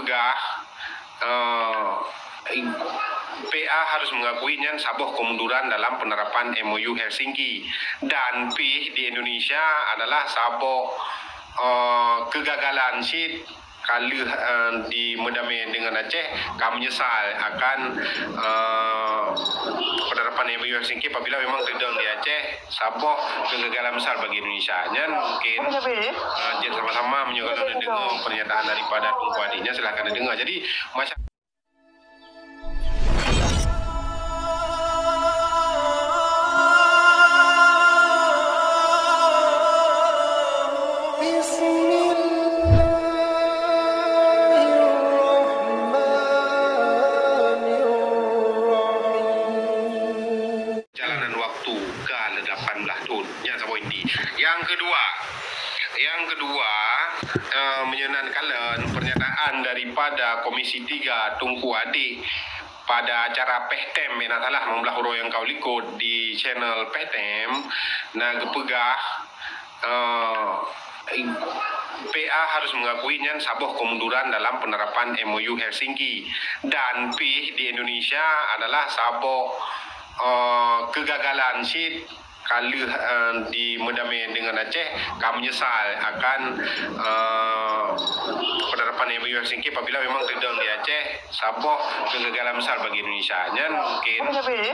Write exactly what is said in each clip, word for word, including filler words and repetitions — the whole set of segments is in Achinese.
Gah, eh, P A harus mengakui nyan saboh kemunduran dalam penerapan M O U Helsinki. Dan pih di Indonesia adalah saboh, eh, kegagalan cit ka lheueh, eh, di meudamé dengan Aceh, ka menyesal akan, eh, penerapan M O U Helsinki apabila memang teudong di Aceh saboh kegagalan besar bagi Indonesia. Nyan mungkin, eh, jeuet sama-sama meunyoe kalau neudeungoe pernyataan daripada Teungku Adik nyan, silahkan neudeungoe. Jadi, masyarakat Bismillahirrahmanirrahim. Perjalanan waktu ka le lapan belas thon. Nyan saboh inti. Yang kedua, yang kedua, eh, meunyoe nan kalon pernyataan daripada Komisi Tiga Teungku Adik pada acara Pehtem, bèk na salah, limong belas uroe nyang ka likot di channel Pehtem, na geupeugah, eh, P A harus mengakui nyan saboh kemunduran dalam penerapan M O U Helsinki. Dan pih di Indonesia adalah saboh, eh, kegagalan cit ka lheueh, eh, di meudamé dengan Aceh, ka menyesal akan, eh, penerapan M O U Helsinki apabila memang teudong di Aceh saboh kegagalan besar bagi Indonesia. Nyan mungkin, eh,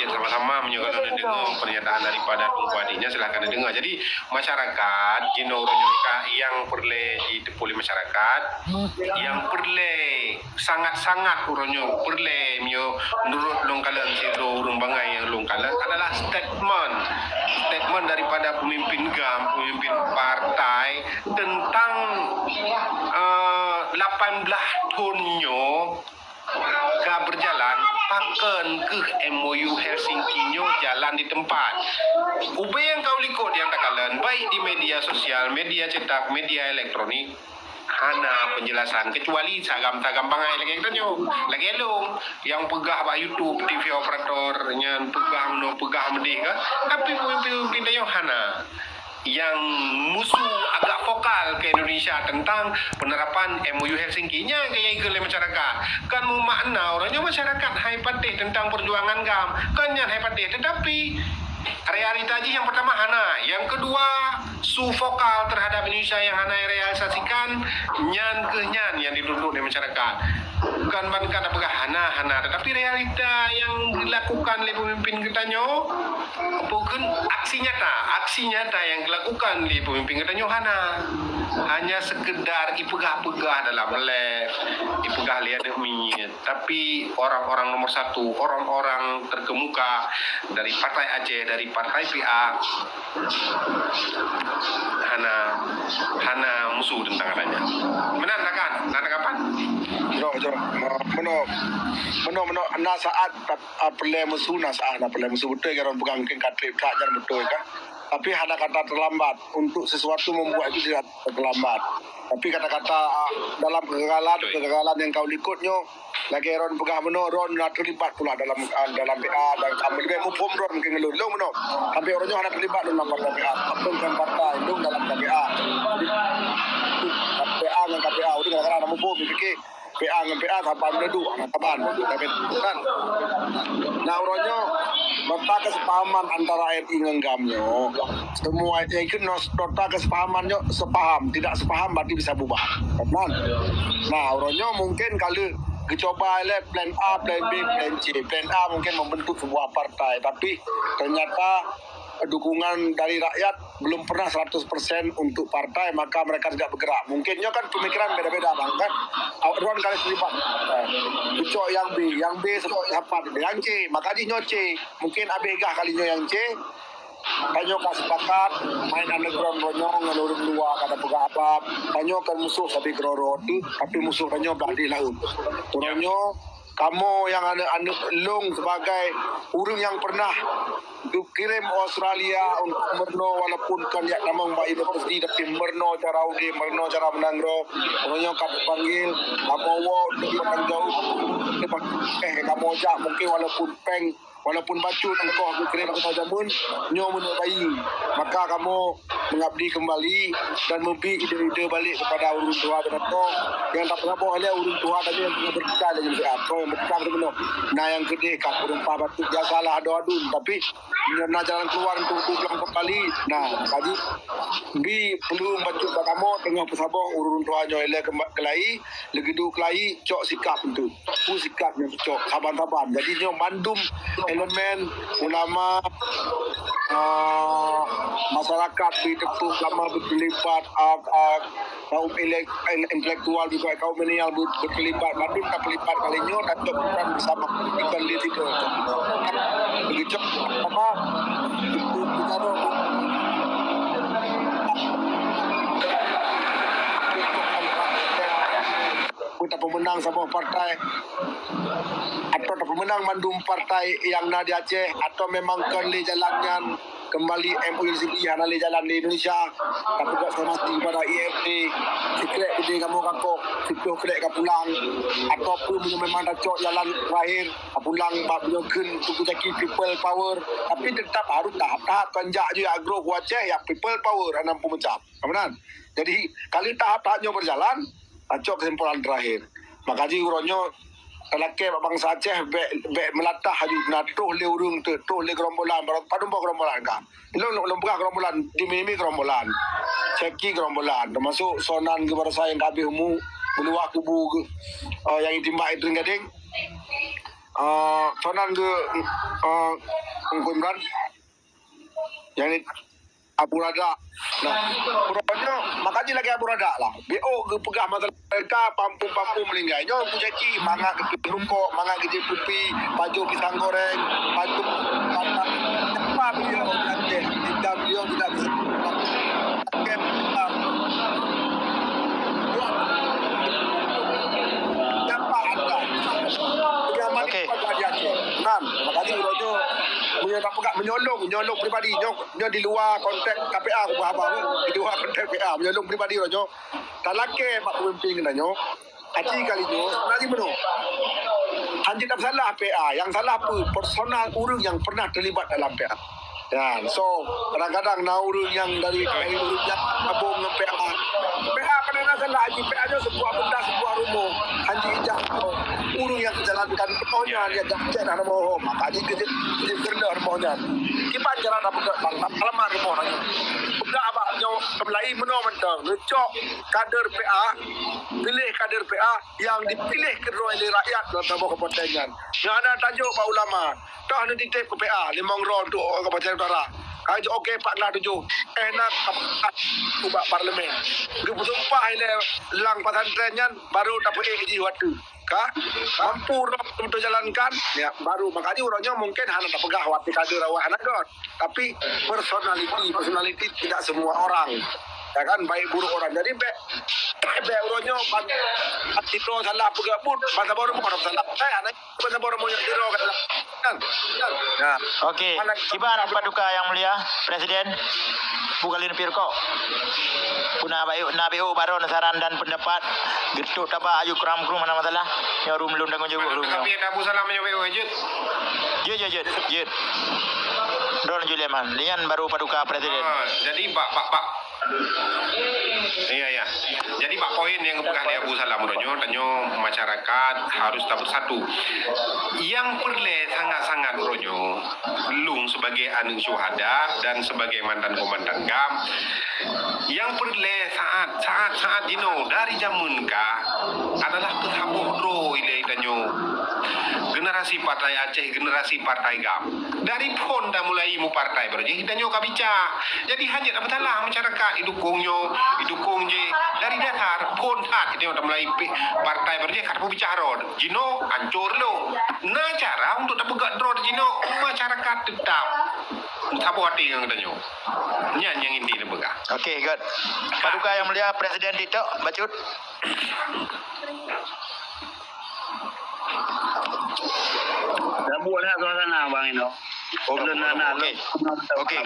jeuet sama-sama meunyoe kalau neudeungoe pernyataan daripada Teungku Adik nyan, silahkan neudeungoe. Jadi, masyarakat jinoe uroe nyoe ka nyang peureulèe jiteupeue lé masyarakat, nyang peureulèe sangat-sangat uroe nyoe peureulèe meunyoe meunurot lôn kalon sidroe ureueng bangai nyang lôn kalon adalah statement, statement daripada pemimpin GAM, pemimpin partai tentang, eh, lapan belas thon nyoe ka berjalan, pakon keuh M O U Helsinki nyoe jalan di tempat. Ubé nyang ka likot nyang takalon, baik di media sosial, media cetak, media elektronik, hana penjelasan, kecuali sagam-sagam bangai lagèe geutanyoe, lagèe lôn nyang peugah bak YouTube, T V operator nyan peugah meunoe, peugah meudéh ka, tapi pemimpin-pemimpin tanyoe hana. Nyang musu agak vokal keu Indonesia tentang penerapan M O U Helsinki. Nyan keuh nyang ikheun lé masyarakat. Kan meumakna uroe nyoe masyarakat hai patéh tentang perjuangan GAM. Kan nyan hai patéh, tetapi realita jih nyang pertama hana. Nyang kedua, su vokal terhadap Indonesia nyang hana realisasikan, nyan keuh nyan nyang dituntut lé masyarakat. Bukan ban ka tapeugah hana, hana, tetapi realita nyang dilakukan lé pemimpin geutanyoe, apa kheun, aksi nyata, aksi nyata nyang dilakukan lé pemimpin geutanyoe hana. Hanya sekedar ipeugah-peugah dalam live, ipeugah lé aneuk miet. Tapi orang-orang nomor satu, orang-orang terkemuka dari Partai Aceh, dari Partai P A, hana, hana musu tentang adanya. Meunan na kan? Na, na kapan? Jroh, jroh. Meunoe, meunoe, meunoe na saat, ah, peureulèe musu, na saat na peureulèe musu. Beutôi kan, ureueng peugah mungkin ka trép that, nyan beutôi kan. Tapi hana kata terlambat. Untuk sesuatu membuat itu tidak terlambat. Tapi kata-kata, ah, dalam kegagalan, betul, kegagalan nyang ka likot nyoe, lagèe droen peugah meunoe, droen na terlibat pula dalam, ah, dalam P A dan kamoe leubeh muphom droen mungkin ngon lôn. Lôn meunoe, sampai uroe nyoe hana terlibat lôn dalam partai P A. Lôn bukan partai, lôn dalam K P A. Jadi, P A ngon K P A, udah kadang-kadang hana muphom, dipikir P A ngon P A saban meuduek, hana saban. Tapi kan, nah, uroe nyoe, nota kesepahaman antara R I ngon GAM nyoe, semua itu ikut nos-, nota kesepahaman nyoe sepaham. Tidak sepaham berarti bisa bubar. Kan? Nah, uroe nyoe mungkin ka lheueh geucuba lé plan A, plan B, plan C. Plan A mungkin membentuk sebuah partai, tapi ternyata dukungan dari rakyat belum pernah seratus persen untuk partai, maka mereka tidak bergerak. Mungkin nyoe kan pemikiran beda-beda, bang, kan? Awak droen kali terlibat. Geucok nyang B, nyang B sebut siapa? Nyang C, maka jih nyoe C. Mungkin abéh gah kali nyoe nyang C. Tanyoe ka sepakat, main underground droe nyoe ngon ureueng luwa ka tapeugah apa. Tanyoe kan musoh sabe keudroe-droe, tapi musoh tanyoe blah di laôt. Droe nyoe, kamoe nyang aneuk-aneuk lôn sebagai ureueng nyang pernah geukirém Australia untuk meurunoe walaupun kon jak tamong bak universiti, tapi meurunoe cara udép, meurunoe cara meunanggroe. Droe nyoe ka teupanggil, kamoe woe untuk bertanggung jawab. Eh, kamoe jak mungkin walaupun péng Walaupun bacut engkoh geukirém keunoe jameun, nyoe meuneuk bayi. Maka kamoe meungabdi keumbali dan meubi ide-ide balek keupada ureuëng tuha geutanyoe nyang tapeusaboh lé ureuëng tuha tanyoe nyang beureukat lé nyan siat. Soe nyang beureukat lé nyoe? Na nyang keudeh ka peureumpah bacut biasalah adu-adu, tapi nyoe na jalan keuluar untuk pulang keumbali. Nah, jadi bi peulueng bacut bak kamoe teungoh peusaboh ureuëng tuha nyoe ilée keuma-, keulayi, leugeuduk keulayi, cok sikap entu. Peue sikap nyang cok saban-saban. Jadi nyoe mandum elemen ulama, ah, masyarakat bi teupeu ulama beuteulibat, ah, ah, kaum elek-, en-, intelektual juga kaum milenial be-, beuteulibat, mandum tapeulibat kali nyoe dan cok bukan bersama ikan di tiga. Begitu apa? Itu kita tapeumeunang saboh partai, atau tapeumeunang mandum partai nyang na di Aceh, atau memang kon lé jalan nyan keumbali M O U City hana lé jalan di Indonesia, tapi dak somasi pada I M F, sikrek gede kamoe kakok, siplôh krek ka pulang, ataupun meunyoe memang tacok jalan terakhir, ka pulang bak meunyoe kheun Teungku Zaki people power, tapi tetap harus tahap-tahap kon jak ju jak grob u Aceh nyang people power hana peumeucab. Ka meunan. Jadi, kali tahap-tahap nyoe berjalan, acok kesimpulan terakhir. Maka jih uroe nyoe talakée bak bansa Aceh bék, bék meulatah aju na troh lé ureuëng teu, troh lé gerombolan, barô padum boh gerombolan ka. Lôn, lôn peugah gerombolan, di Mimi gerombolan, Ceki gerombolan, termasuk Sonan geuh baroesa nyang ka habéh umu, beuluwah kubu geuh, eh, nyang itimbak Idris Gading, eh, Sonan geuh, eh, Teungku Imran, nyang ni Abu Radak. Nah, uroe nyoe, maka jih lagée Abu Radak lah. B O geupeugah masalah mereka pampung-pampung meulinggai. Nyoe Teungku Zaki mangat geukheun rukok, mangat geujép kupi, pajoh pisang goreng, pajoh patah. Siapa beliau di Aceh? Jika beliau tidak disebut. Siapa anda? Yang mana Okey. Pada di Aceh? Nan, maka jih uroe nyoe, meunyoe tapeugah meunyoe lôn, meunyoe lôn pribadi, nyoe Nyoe di luwa konteks K P A kupeugah haba, di luwa konteks K P A. Meunyoe lôn pribadi uroe nyoe, talakée bak pemimpin geutanyoe, aci kali nyoe, na jimeunoe. Hanjeuet tapeusalah K P A, nyang salah peue? Personal ureuëng nyang pernah terlibat dalam K P A. Ya, so, kadang-kadang na ureuëng nyang dari, dari ureuëng nyang gabong ngon K P A. K P A kadang na salah, aci K P A nyoe sebuah benda, sebuah rumoh. Hanjeuet ijak ureuëng nyang jalankan rumoh nyan, nyang jak cek rumoh, maka jih keu jeuet, jeuet keureuna rumoh nyan. Kiban cara tapeugah bang, bang alamat rumoh nyan. Peugah bak nyoe, teumeulayie meunoe mantong. Neucok kader P A, piléh kader P A nyang dipiléh keudroe lé rakyat lam saboh kabupaten nyan. Nyang hana tajok bak ulama. Toh neutitép keu P A, limong droe untuk Kabupaten Utara. Ka jok oke pat lah tujoh. Eh, na ubak parlemen. Geupeusumpah ilée lam pesantren nyan, baru tapeuék jih watée. Ka? Mampu droe beutôi jalankan, ya, baru. Makajih uroe nyoe mungkin hana tapeugah watée kader awak hana göt. Tapi personality, personality tidak semua orang. Ya kan, baik buruk orang. Jadi, bék, bék uroe nyoe, ban, ban sidroe salah peugah buet, ban saboh rumoh salah. Eh, hana, ban saboh rumoh nyoe sidroe kan. Kan? Kan? Ya. Oke, hana kiban Paduka Yang Mulia Presiden, bukan lin pirko. Puna bayu, na bayu baron saran dan pendapat, getuk taba aju kram krum hana masalah. Nyoe rum lôn tanggung jawab rum nyoe. Tapi ada Abu Salam nyoe bayu, jeuet. Jeuet, jeuet, jeuet, jeuet. Ron Juliaman, lian baru Paduka Presiden. Ah, jadi bak, bak, bak. Iya, iya. Jadi bak poin nyang geupeugah lé Abu Salam uroe nyoe, tanyoe masyarakat harus tabersatu. Nyang peureulée sangat-sangat uroe nyoe, lôn sebagai aneuk syuhada dan sebagai mantan komandan GAM, nyang peureulée saat, saat, saat jinoe dari jameun ka adalah peusaboh droe ilée tanyoe. Generasi Partai Aceh, generasi Partai GAM. Dari phon dah mulai mupartai baru jih tanyoe ka bica. Jadi hana masalah masyarakat idukung nyoe, idukung jih. Dari dasar phon that tanyoe dah mulai pi-, partai baru jih ka tapeubicaro. Jinoe hancur lo. Na cara untuk tapeugah droe jinoe masyarakat tetap saboh hati ngon tanyoe. Nyan nyang inti neupeugah. Oke, good. Paduka Yang Mulia Presiden TikTok, bacut. Dah buat dah suasana bang ino. Oh, belum, belum, belum. Oke. Oke.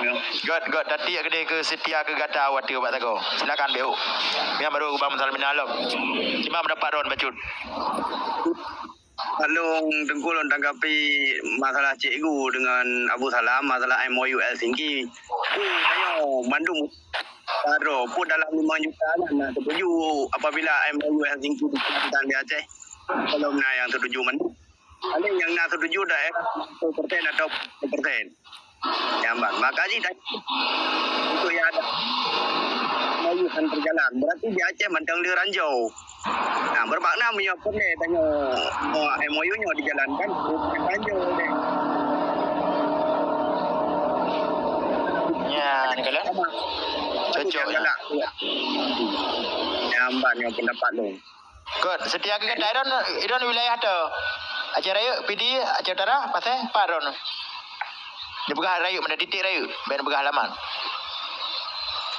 Good, good. Tadi gede ke setia ke gata awak tiu bak tako. Silakan, Beu. Yang baru Bang Salmina lom. Cuma mendapat ron bacut. Lalu Teungku lôn tanggapi masalah cikgu dengan Abu Salam, masalah M O U Helsinki. Tu tanyoe mandum baroe pun dalam lima juta lah na setuju apabila M O U Helsinki dijalankan di Aceh. Kalau na yang setuju mandum. Paling yang na setuju daerah sepuluh persen atau sepuluh persen. Nyang ban. Maka jih dah untuk yang ada M O U kan berjalan. Berarti di Aceh mantong le ranjau. Nah, bermakna meunyoe peureulée tanyoe, eh, M O U nyoe dijalankan, ranjau deh. Nyan, kalau cocok, ya. Nyang ban nyang pendapat lôn. Good. Setia keu gata, Iron, Iron wilayah tu. Aceh Rayeuk, Pidie, Aceh Utara, Pasé, pat Iron. Dipeugah Rayeuk, mana titik Rayeuk, ben peugah alamat.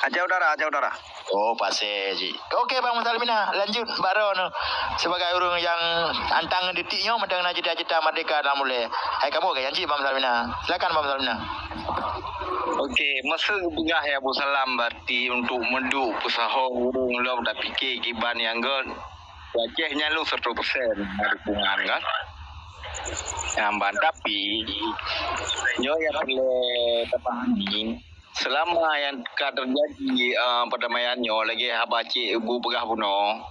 Aceh Utara, Aceh Utara. Oh, Pasé ji. Oke, Bang Musalmina, lanjut bak Ron sebagai ureueng nyang antang detik nyoe mantong na cita-cita merdeka dalam ulée. Hai kamoe ka janji, Bang Musalmina. Silakan, Bang Musalmina. Oke, masa geupeugah ya Abu Salam berarti untuk meuduek peusaho ureueng lom tapike kiban nyang gét. Aceh nyan lôn seratus persen dukungan kan. Nyang ban, tapi nyoe nyang peureulée tapahami, selama nyang ka teujadi, eh, perdamaian nyoe lagée haba cit Ibu peugah bunoe,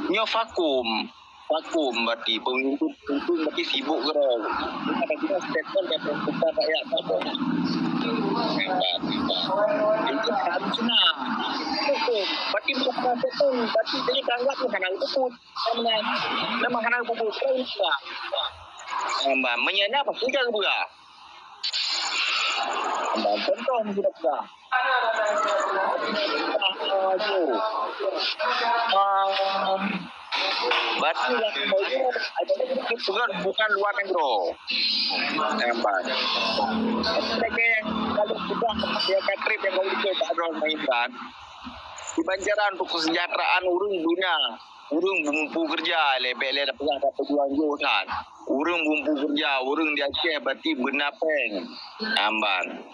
nyoe vakum. Vakum berarti pemimpin, pemimpin berarti sibuk keudroe. Kita dah kira statement dan tuntutan rakyat apa. Hebat, hebat. Itu harus senang. Vakum. Berarti bukan statement, berarti jadi tanggap tu hana puput. Nama hana puput. Kan enggak. Hebat. Menyena pasti jaga beurah. Hebat. Contoh ni kita pegang. Ah, tu. Ah, Berarti yang mau ada pegan bukan luar negeri. Nampak. Tapi lagi yang kalau sudah dia katrip yang mau ikut Pak Ron main kan. Di Banjaran untuk kesejahteraan urung guna. Urung bumpu kerja lebih lebih dah pernah dapat jual jual kan. Urung bumpu kerja, urung di Aceh berarti benar peng. Nampak.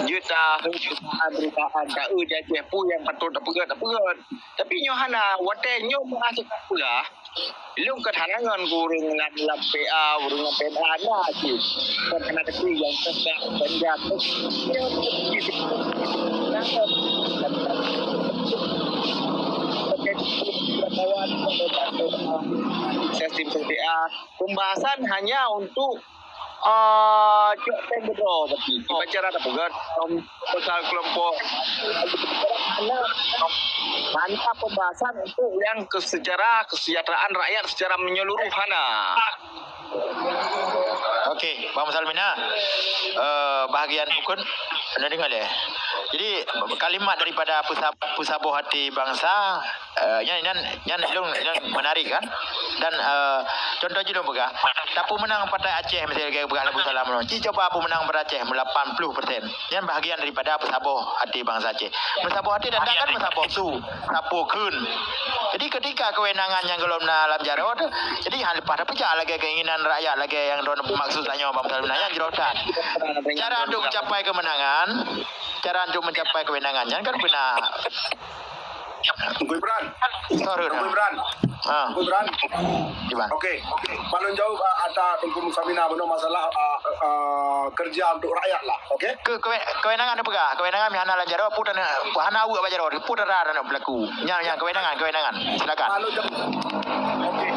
Jeuet tapeugah perubahan-perubahan, taeu jajah peue nyang patôt tapeugah, tapeugah. Tapi nyoe hana, watèe nyoe meuah cit tapeugah, lôn ka hana ngon ureueng lam, lam P A, ureueng lam P M A, hana cit. Kon hana teupeue nyang teuka, nyang jatuh. Sistem P A, pembahasan hanya untuk Ah, cok tem beudôh berarti. Baca rata peugah, em, pasal kelompok. Hana, hana pembahasan untuk yang ke-, secara kesejahteraan rakyat secara menyeluruh, hana. Okey, Bang Musalmina, eh, bahagian bukon, anda dengar leh. Jadi, kalimat daripada peusa-, peusaboh hati bangsa, Eh, nyan, nyan, nyan lôn, nyan menarik kan? Dan, eh, contoh jih lôn peugah, tapeumeunang Partai Aceh, misalnya lagèe peugah Abu Salam nyoe. Ci coba peumeunang Partai Aceh melapan puluh persen. Nyan bahagian daripada peusaboh hati bangsa Aceh. Meusaboh hati dan kan meusaboh su, saboh kheun. Jadi ketika kewenangan nyang golom na lam jaroe tu, jadi han leupah tapeujak lagèe keinginan rakyat, lagèe nyang droen maksud tanyoe Bang Salim nyan jroh that. Cara untuk mencapai kemenangan, cara untuk mencapai kewenangan nyan kan beuna. Teungku Imran. Sorry, Teungku Imran. Ha. Teungku Imran. Gimana? Okey, okey. Pak lôn jaweueb, ah, ata Teungku Musamina bunoe masalah, ah, ah, kerja untuk rakyat lah, okey? Ke, ke, kewenangan dia peugah. Kewenangan hana lam jaroe, pun hana awak bak jaroe, pun dara dan berlaku. Nyan, nyan kewenangan, kewenangan. Silakan. Pak lôn jaweueb. Okey.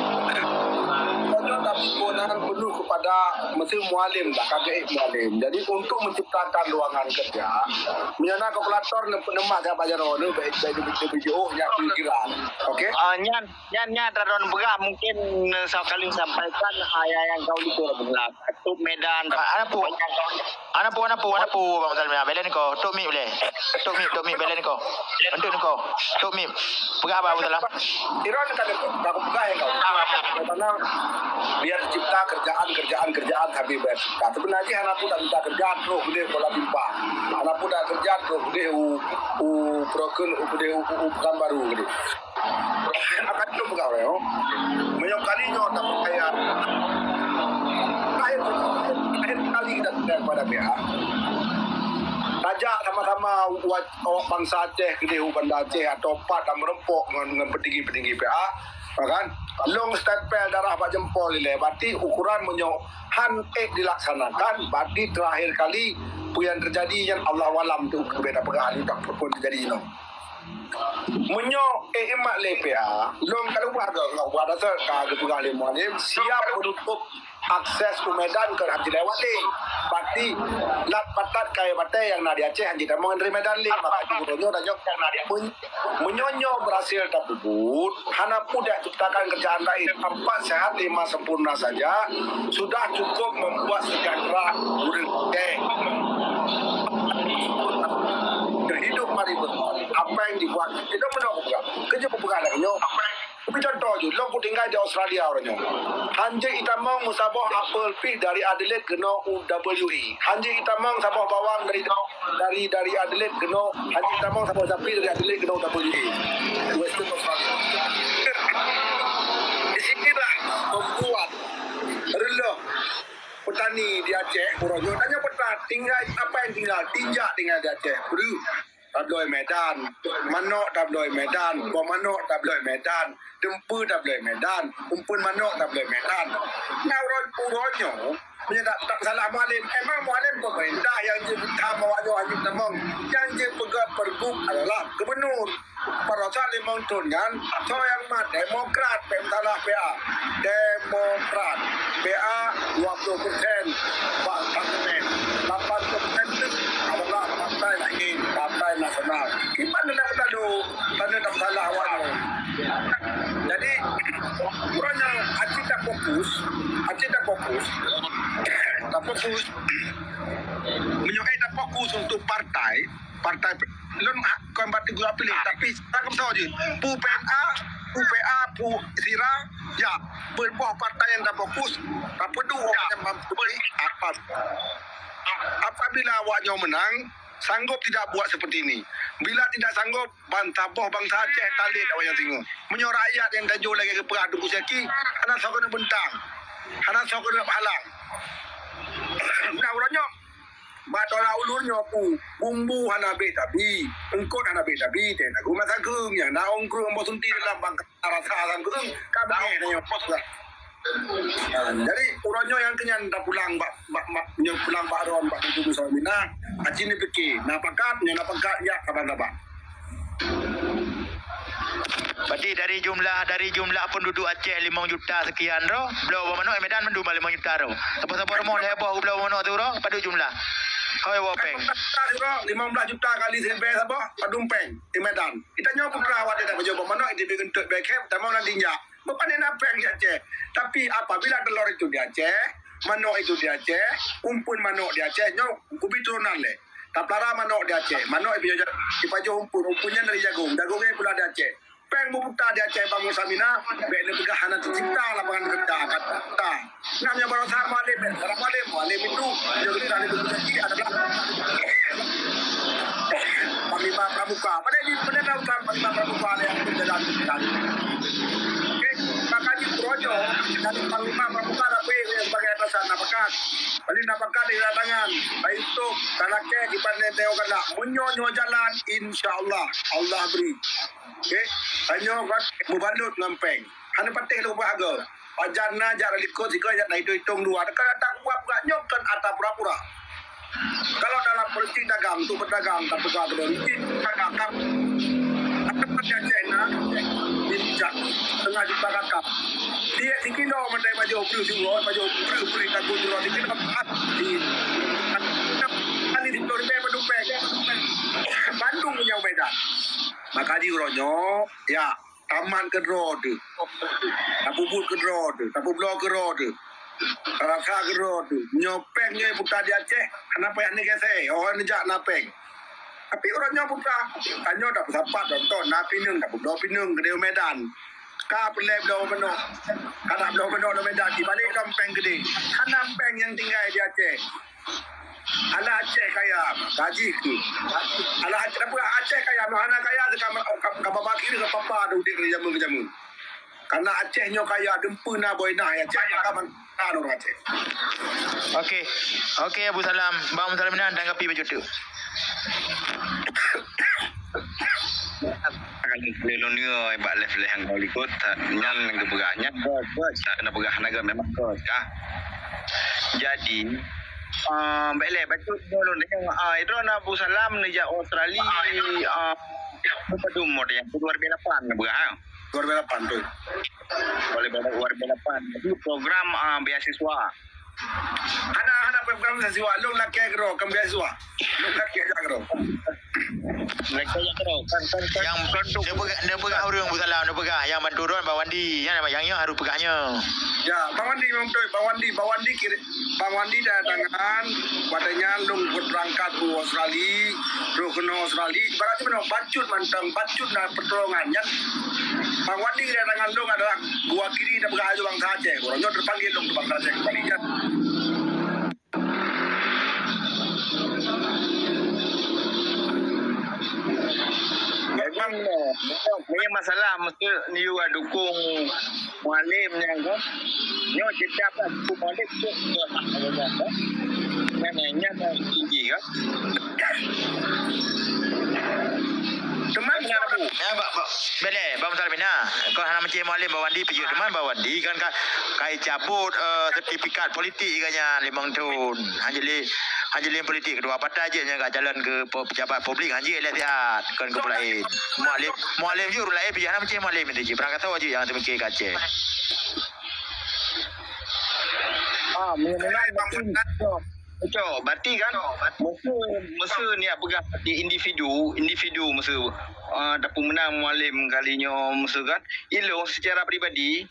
Tapi kewenangan penuh kepada mesti Mualem dah, K G I Mualem. Jadi untuk menciptakan ruangan kerja, meunyoe na kalkulator neumah jak bak jaroe, baik, baik, baik, baik, baik, oh, nyak pikiran. Okey? Ah, nyan, nyan, nyan, Radon peugah mungkin, eh, sekali sampaikan, ah, yang, yang kau likot peugah. Top Medan, ah, ana peue? Ana peue, ana peue, ana peue, Bang Salim. Belen ko, top mic boleh. Top mic, top mic, belen ko. Untuk ko. Top mic. Peugah apa, Bang Salim? Iron ka, ka peugah yang kau. Karena biar cipta kerjaan, kerjaan, kerjaan sambil bayar cipta. Sebenarnya anak pun tak minta kerjaan terus gede bola pimpah. Anak pun tak kerja terus gede u, u broken, u gede u, u, u pekan baru gede. Akan tu peugah orang, oh. Menyokali nyoh tak percaya. Akhir, akhir kali kita tinggal pada pihak. Tajak sama-sama wa-, awak bangsa Aceh gede u Banda Aceh atau pat dan merempok ngon, ngon petinggi-petinggi pihak. Ya kan? Lôn stempel darah bak jempol ilèe, berarti ukuran meunyoe han ék dilaksanakan, berarti terakhir kali peue nyang teujadi nyan Allahu alam, tu keubiet tapeugah lé tak pun teujadi nyoe. Meunyoe ék imat lé P A, lôn ka lupa ke, ka lupa dasar ka geupeugah lé Mualim, siap menutup akses u Medan keu hana lewat lé. Berarti lat patat kayèe batèe nyang na di Aceh hana jitamong dari Medan lé, maka gubernur dan nyok nyang na di Aceh. Meunyoe nyoe berhasil tapeubuet, hana peue dak ciptakan kerjaan lain. Empat sehat lima sempurna saja sudah cukup membuat sejahtera ureueng Aceh. Hidup mari berbuat. Apa yang dibuat, itu pun aku pegang. Kerja pepegang lagi nyoe. Tapi contoh je, lôn kutinggai di Australia uroe nyoe. Hanjeuet itamong meusaboh apel pih dari Adelaide keunoe u W A. Hanjeuet itamong saboh bawang dari dari, dari Adelaide keunoe, hanjeuet itamong saboh sapi dari Adelaide keunoe W A. Western Australia. Di sinilah membuat reuloh petani di Aceh, uroe nyoe. Tanya peta tinggai, apa yang tinggal? Tinjak tinggal di Aceh. Breuh. Tabloe Medan, manok tabloe Medan, boh manok tabloe Medan, deumpeu tabloe Medan, umpun manok tabloe Medan. Nah, uroe, uroe nyoe, meunyoe tak, tak salah Mualim, emang Mualim pemerintah nyang jeuet tam awak nyoe hana jitamong, nyang jeuet peugah pergub adalah gubernur. Baroesa limong thon nyan, soe nyang mat? Demokrat, bèk salah P A. Demokrat. P A dua puluh persen bak parlemen. Lapan puluh persen tu adalah partai lain, partai nasional. Kiban nak beutadu, tanda tak salah awak tu. Jadi, uroe nyoe aci tafokus, aci tafokus, tafokus. Meunyoe ék tafokus untuk partai, partai lôn ha-, kon bak teugok piléh, tapi takheun soe jeuet. Pu P N A, pu P A, pu sira, ya, beuboh partai nyang tafokus, tapeuduek nyang mampu beri apa. Apabila awak nyoe menang, sanggup tidak buat seperti ini. Bila tidak sanggup, ban saboh bansa Aceh talét awak nyang singoh. Meunyoe rakyat nyang tajok lagèe geupeugah Teungku Syaki, hana soe keuneuk beuntang, hana soe keuneuk halang. Nah, uroe nyoe, bak tolak ulur nyoe pu, bumbu hana bèk tabi, eungkôt hana bèk tabi, teuh lagu masa keueng nyang na ongkrong boh sunti dalam bangka rasa sang keueng, ka beungèh nyoe. Jadi, uroe nyoe nyang keunyan tapulang bak, bak, bak, nyoe pulang bak ron, bak Teungku Musa Mina, aci neupiké, na pakat, nyoe na pakat, ya, saban-saban. Berarti dari jumlah, dari jumlah penduduk Aceh limong juta sekian droe, bloe boh manok Medan mandum limong juta droe. Saboh-saboh rumoh lhèe boh bloe boh manok tu droe, padum jumlah? Hôi boh péng. Limong blah juta kali siribèe saboh, padum péng di Medan. Kita nyoe putra awak dia dah baju boh manok, dia bikin tuk bèk, tamong lam tinjak. Beupané na péng di Aceh. Tapi apabila telor itu di Aceh, manok itu di Aceh, umpun manok di Aceh, nyoe kubi turunan lé. Taplara manok di Aceh, manok ipajoh, ipajoh umpun, umpun nyan dari jagong, jagong nyan pula di Aceh. Péng beuputa di Aceh bang Musa Mina, bèk neupeugah hana teucipta lapangan kerja, kata. Nah, nyoe baroesa Mualim, eh, Mualim, Mualim itu, nyoe kita ada rezeki adalah Panglima Pramuka. Pada di, pada dalam Panglima Pramuka ada yang berjalan di jalan. Okey, maka di Projo, dari Panglima Pramuka tapi sebagai atasan nafakat. Paling nafakat di tangan, baik itu talakèe di pandai tengok galak. Meunyoe nyoe jalan, insya Allah, Allah beri. Okey, tanyoe kan mubalot ngon péng. Hana patéh lôn bahga. Pajan na jak likot sigoe jak na itong-itong dua. Dekat datang buat buat nyoe kan ata pura-pura. Kalau dalam politik dagang tu pedagang tak pegang kena rutin dagang. Ada kerja China, minjak tengah juta kakak. Dia sikilo mandai baju beri jumlah baju beri beri takut jumlah sikilo. Di kali di Bandung yang beda. Maka di uroe nyoe, ya, tamat keudroe teuh. Tapeubuet keudroe teuh, tapeubloe keudroe teuh. Tarasa keudroe teuh. Nyoe péng nyoe putra di Aceh, hana payah neugeusék, oh neujak na péng. Tapi uroe nyoe putra, tanyoe tapeusapat contoh, na pineung, tapeubloe pineung keudéh u Medan. Ka peureulèe bloe manok, ka na bloe manok di Medan, jibalek lom péng keudéh. Hana péng nyang tinggai di Aceh. Alah Aceh kaya, gaji keu. Alah Aceh, apa Aceh kaya, meuhana kaya, ka, ka, ka babah kiri, ka papa ada udép dari zaman ke zaman. Karena Aceh nyoe kaya, deumpeu na boh inah, Aceh, maka man-, na ureueng Aceh. Okey. Okey, Abu Salam. Bang Abu Salam, ina tanggapi bacut tu. Lôn deungoe bak live-live nyang ka likot, nyan geupeugah nyan, keuh, keuh, keuh, na peugah na geuh memang keuh, kah. Jadi, ah, bèk lé, bacut nyoe lôn tanyong, ah, droeneuh Abu Salam neujak Australia, ah, padum umur nyan, dua ribu lapan neupeugah, ah. Dua ribu lapan tu. Dua ribu lapan. Jadi program, ah, beasiswa. Hana, hana program beasiswa, lôn lakèe keudroe, kon beasiswa. Lôn lakèe jak keudroe. Lakèe jak keudroe. Kan, kan, kan, nyang kan, neupeugah, neupeugah ureueng Abu Salam, neupeugah nyang bantu droen Bang Wandi. Nyan, nyang nyoe harôh peugah nyoe. Ya, Bang Wandi memang beutôi. Bang Wandi, Bang Wandi kiri, Bang Wandi tanda tangan. Watèe nyan lôn beurangkat u Australia, lôn keunoe Australia. Ibarat jih meunoe, bacut mantong, bacut na peutolongan nyan. Bang Wandi tanda tangan lôn adalah mewakili dan peugah laju bansa Aceh. Uroe nyoe teupanggil lôn keu bansa Aceh keumbali nyan. Memang, memang masalah mesti niu dukung Mualem nyan kan. Nyoe cecap lah, dukung Mualem tu ke hak orang kan. Nyan, nyan tinggi kan. Teuma ya, Bang, Bang, bèk lé, Bang Salmina. Kon hana meucéh Mualem Bang Wandi piyeuk teuma Bang Wandi kan ka, ka jicabut, eh, sertifikat politik geuh nyan limong thon. Hanjeuet lé, hanjeuet lé politik keudua partai jih nyang ka calon keu pe-, pejabat publik hanjeuet lé siat, kon keu peulaén. Mualem, Mualem jih ureueng laén piyeuk hana meucéh Mualem itu jih. Barangkasoe jih nyang teumeucéh keu Aceh. Ah, mengenai Bang Wandi. Cok, berarti kan, masa, masa niat peugah di individu, individu masa, ah, dapur menang Mualem kali nyoe masa kan, ilong secara peribadi,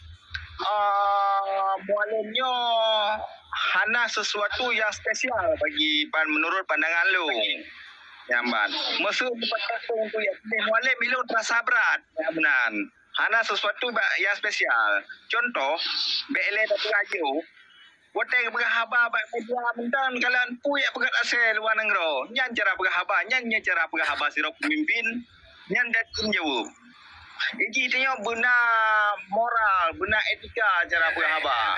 ah, Mualem nyoe hana sesuatu yang spesial bagi pan-, menurut pandangan long. Nyan ban. Masa lepas tu untuk ya, Mualem ilong terasa berat, ya benar. Hana sesuatu ba-, yang spesial. Contoh, bèk lé dapur ajo. Watèe geupeugah haba bak media mantong, kalon peue jak peugah asai luwa nanggroe. Nyan cara peugah haba, nyan, nyan cara peugah haba sidroe peumimpin. Nyan dan tanggung jaweueb. Jadi tanyoe beuna moral, beuna etika cara peugah haba.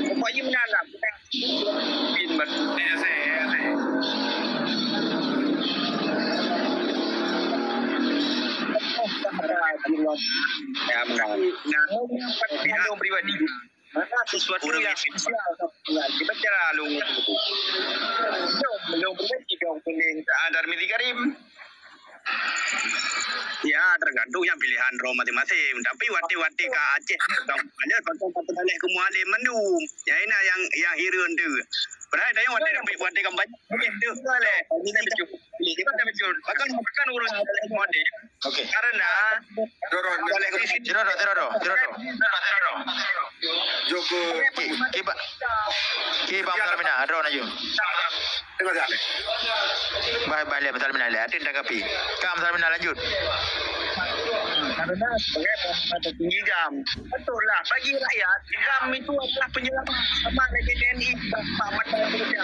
Pokoknya meunan lah. Bin batu. Ya, meunan. Nah, pribadi. Mana sesuatu yang spesial. Kita cara lalu. Belum, belum, belum, belum, belum, Darmili Karim. Ya, tergantung nyang pilihan droe masing-masing. Tapi watèe-watèe ka Aceh, ada kosong satu daleh keu Mualem mandum. Ya, ina yang, yang hireuen tu. Padahal dah watèe, watèe kampanye, tu. Bahkan, bahkan urus Mualem. Oke. Karena Jero, jero, jero, jero. Joko. Ki, ki ba-, ki Bang Salmina, ada orang laju. Tengok tak? Baik, baik, lihat Bang Salmina, lihat. Atin tanggapi. Kak Bang Salmina, lanjut. Karena sebagai penguasa tinggi GAM. Betul lah, bagi rakyat, GAM itu adalah penyelamat. Sama dengan TNI, Pak Mata Kerja.